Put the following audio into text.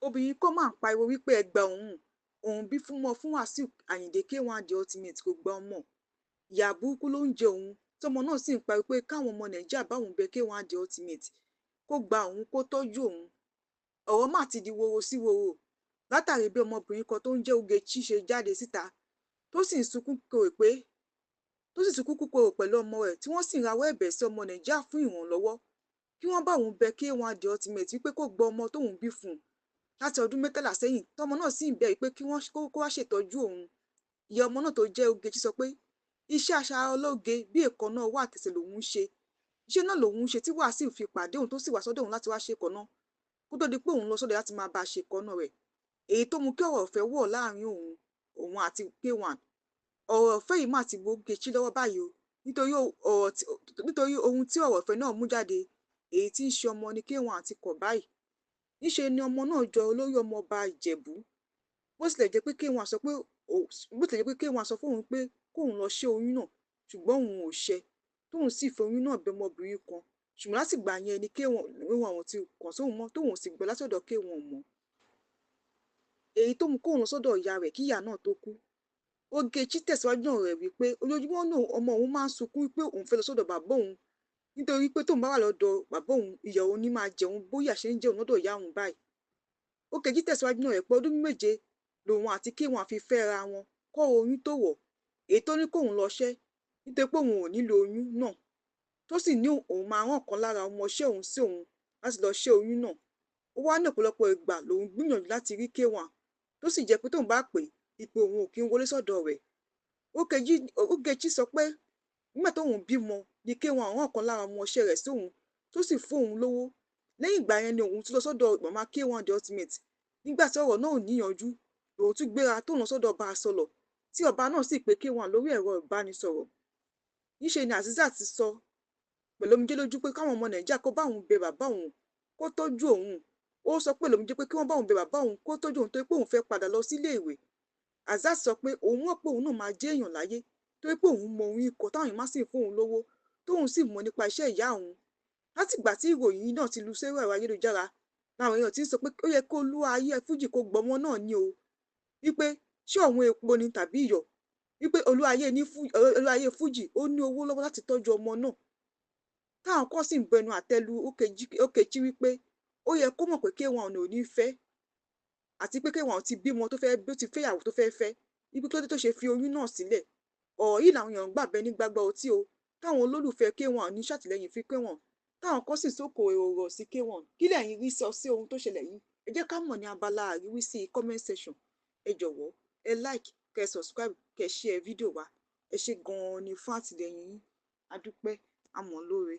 Obìnrin kan máa ń pariwo wípé ẹ gba òun, òun bí fúnmọ́ fún Wàsíù Ayinde K1 The Ultimate kò gba ọmọ, ìyà burúkú ló ń jẹ òun, tọ́mọ náà sì ń pariwo pé káwọn ọmọ Nàìjíríà bá òun bẹ K1 The Ultimate kó gba òun, kó tọ́jú òun. Ọ̀rọ̀ mà ti di woro sí woro látàrí bí ọmọbìnrin kan tó ń jẹ́ Ogechi ṣe jáde síta tó sì ń sunkún kíkorò pé tó sì sunkún kíkorò pẹ̀lú ọmọ rẹ̀, tí wọ́n sì ń rawọ́ ẹ̀bẹ̀ sí ọmọ Nàìjíríà fún ìrànlọ́wọ́ kí wọ́n bá òun bẹ K1 The Ultimate wípé kó gba ọmọ tóun bí fún un láti ọdún 13 sẹ́yìn, tọ́mọ náà sì ń bẹ̀ wípé kí wọ́n kó wá ṣètọ́jú òun. Ìyá ọmọ náà tó jẹ́ Ogechi sọ pé iṣẹ́ aṣaralóge bí èékánná ọwọ́ àtẹsẹ̀ lòun ń ṣe, iṣẹ́ náà lòun ń ṣe tí Wàsíù fi pàdé òun tó sì wá sọ́dọ̀ òun láti wá ṣe èékánná kó tó di pé òun lọ sọ́dọ̀ láti máa bá a ṣe èékánná rẹ̀, èyí tó mú kí ọ̀rọ̀ ìfẹ́ wọ̀ láàrin òun àti K1. Ọ̀rọ̀ ìfẹ́ yìí mà ti bu Ogechi lọ́wọ́ báyìí o, nítorí ohun tí ọ̀rọ̀ ìfẹ́ náà mú jáde, èyí tí í ṣe ọmọ ní K1 ti kọ̀ báyìí. Níṣe ni ọmọ náà jọ olórí ọmọọba Ìjẹ̀bú. Bó tilẹ̀ jẹ́ pé K1 sọ pé bó tilẹ̀ jẹ́ pé K1 sọ fóun pé kóun lọ ṣẹ́ oyún náà, ṣùgbọ́n òun ò ṣẹ́, tóun sì fi oyún náà bẹ ọmọbìnrin kan. Ṣùgbọ́n látìgbà yẹn ni K1 ò ti kàn sóun mọ́, tóun ò sì gbọ́ látọ̀dọ̀ K1 mọ́. Èyí tó mú kóun lọ sọ́dọ̀ ìyá rẹ̀ kí ìyá náà tó kú. Ogechi tẹ̀síwájú náà rẹ̀ wípé ojoojúmọ́ náà ọmọ òun máa ń sunkún wípé òun fẹ́ lọ sọ́dọ̀ bàbá òun, nítorí pé tóun bá wà lọ́dọ̀ bàbá òun, ìyà òun ní máa jẹun bóyá ṣe ń jẹun lọ́dọ̀ ìyá òun báyìí. Ogechi tẹ̀síwájú náà rẹ̀ pé ọdún 7 lòun àti K1 fi fẹ́ra wọn kọ́ oyún tó wọ̀, èyí tó ní kóun lọ ṣẹ́ nítorí pé òun ò nílò oyún náà, tó sì ní òun máa rán ọ̀kan lára ọmọọṣẹ́ òun sí òun láti lọ ṣẹ́ oyún náà. Ó wá ní ọ̀pọ̀lọpọ̀ ìgbà lòun gbìyànjú láti rí K1, tó sì jẹ́ pé tóun bá pè é, ìpè òun ò kí ń wọlé sọ́dọ̀ rẹ̀. Ogechi sọ pé nígbà tóun bímọ ni K1 rán ọ̀kan lára ọmọọṣẹ́ rẹ̀ sí òun tó sì fún òun lówó. Lẹ́yìn ìgbà yẹn ni òun tún lọ sọ́dọ̀ màmá K1 The Ultimate. Nígbà tí ọ̀rọ̀ náà ò níyanjú, lòun tún gbéra tóun lọ sọ́dọ̀ ọba Asọlọ̀, tí ọba náà sì pe K1 lórí ẹ̀rọ ìbánisọ̀rọ̀. Níṣe ni Azeezat ti sọ pẹ̀lú omijé lójú pé káwọn ọmọ Nàìjíríà kó bá òun bẹ bàbá òun kó tọ́jú òun. Ó sọ pẹ̀lú omijé pé kí wọ́n bá òun bẹ bàbá òun kó tọ́jú òun torí pé òun fẹ́ padà lọ sílé ìwé. Azeezat sọ pé òun mọ̀ pé òun náà máa jẹ́ èèyàn láyé torí pé òun mọ orin kọ táwọn èèyàn má sì ń fún òun lówó, tóun sì mọ̀ nípa iṣẹ́ ìyá òun. Látìgbà tí ìròyìn náà ti lu sórí ẹ̀rọ ayélujára làwọn èèyàn ti ń sọ pé ó yẹ kó Olú Ayé Fújì kó gbọmọ náà ní o, wípé ṣé òun epo ni tàbí iyọ̀, wípé Olú Ayé Fújì ó ní owó lọ́wọ́ láti tọ́jú ọmọ náà. Táwọn kan sì ń bẹnu àtẹ́ lu Ogechi wípé ó yẹ kó mọ̀ pé K1 ò ní fẹ́, àti pé K1 ti bímọ tó fẹ́, ó ti fẹ́yàwó tó fẹ́ fẹ́, ibi tó dé tó ṣe fi oyún náà sílẹ̀. Ọ̀rọ̀ yìí làwọn èèyàn ń gbà bẹ́ẹ̀ ní gbágbá ọtí o, táwọn olólùfẹ́ K1 ní ṣàtìlẹ́yìn fún K1, táwọn kan sì sóko èrò sí K1. Kí lẹ̀yin rí sọ sí ohun tó ṣẹlẹ̀ yìí? Ẹ jẹ́ ká mọ̀ ní abala àríwísí comment section. Ẹ jọ̀wọ́ ẹ like, kẹ́ subscribe, kẹ́ share fídíò wa. Ẹ ṣé gan-an ni fún àtìlẹ́yìn yín. A dúpẹ́, a mọ̀ lóore.